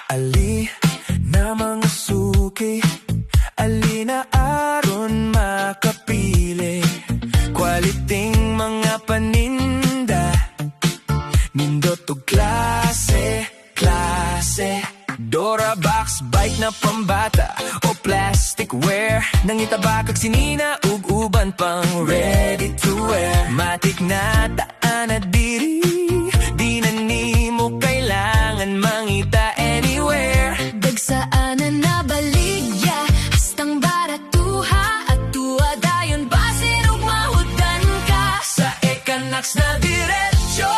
Ali na, mga suki. Ali na aron makapili. Kwaliting mga paninda. Nindot og klase, klase. Dora box, bike na pambata o plasticware. Nangita ba kag sinina ug uban pang ready to wear? Matik na taan na diri. Di na nimo kailangan mangita anywhere. Dagsaan na nabaligya, hastang baratuha at tuwa dayon basin ug mahudan ka. Sa Ecanex na diretso.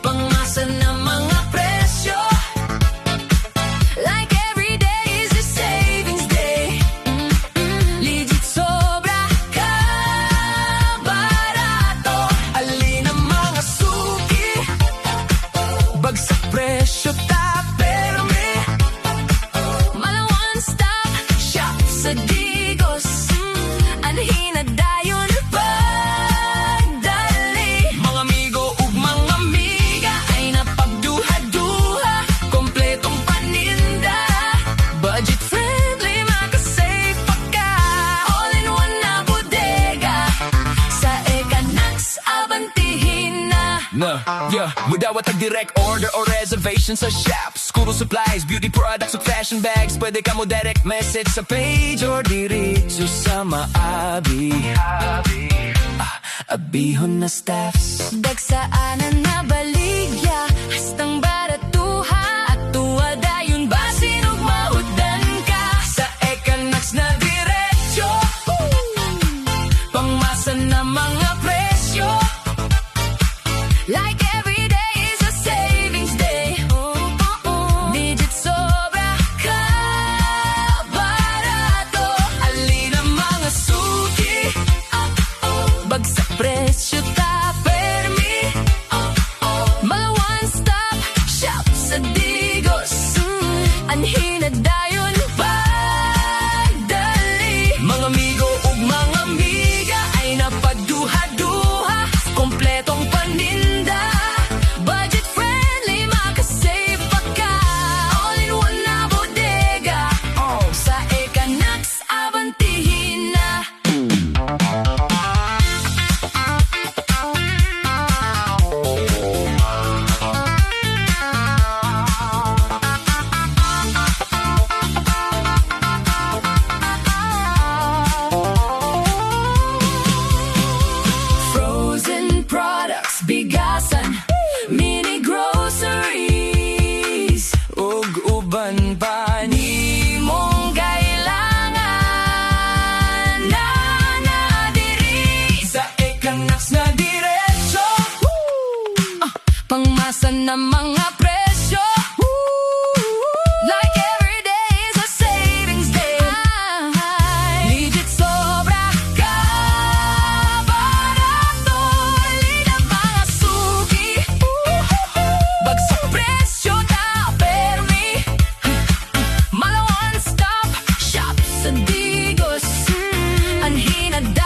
Pangmasa na mga presyo. Like every day is a savings day. Legit sobra ka barato. Ali na, mga suki. Bagsak presyo ta perme. Mala one stop shop sa Digos. Anhi na dayon pagdali. Mga amigo ug mga amiga ay napagduha-duha. Kompletong paninda. Budget friendly, makasave pa ka. All in one na bodega. Sa Ecanex, abantihin na. Na, yeah, mudawat og direct order or reservation sa shop. School supplies, beauty products ug fashion bags. Pwede ka mo direct message sa page or diretso sa maabi. Ah, abihon na staffs. Dagsaanan na baligya, hastang baratuha at tuwa dayon basin ug mahudan ka. Sa Ecanex na diretso. Pangmasa na mga presyo. Like every day is a savings day. Legit sobra ka barato. Ali na, mga suki. Bagsak presyo ta permi. Mga one stop shop sa Digos. Anhi na dayon pagdali. Mga amigo ug mga amiga ay napagduha-duha. Kompletong paninda. Budget friendly, makasave pa ka. All in one na bodega. Sa Ecanex, abantihin na. Frozen products, bigasan, mini groceries. Ug uban pa Nimong kailangan na na diri. Sa Ecanex na diretso. Pangmasa na mga presyo. Like every day is a savings day. Legit sobra ka barato. Alina, mga suki. Bagsak presyo ta permi. Mala one stop shop sa Digos. Anhi na.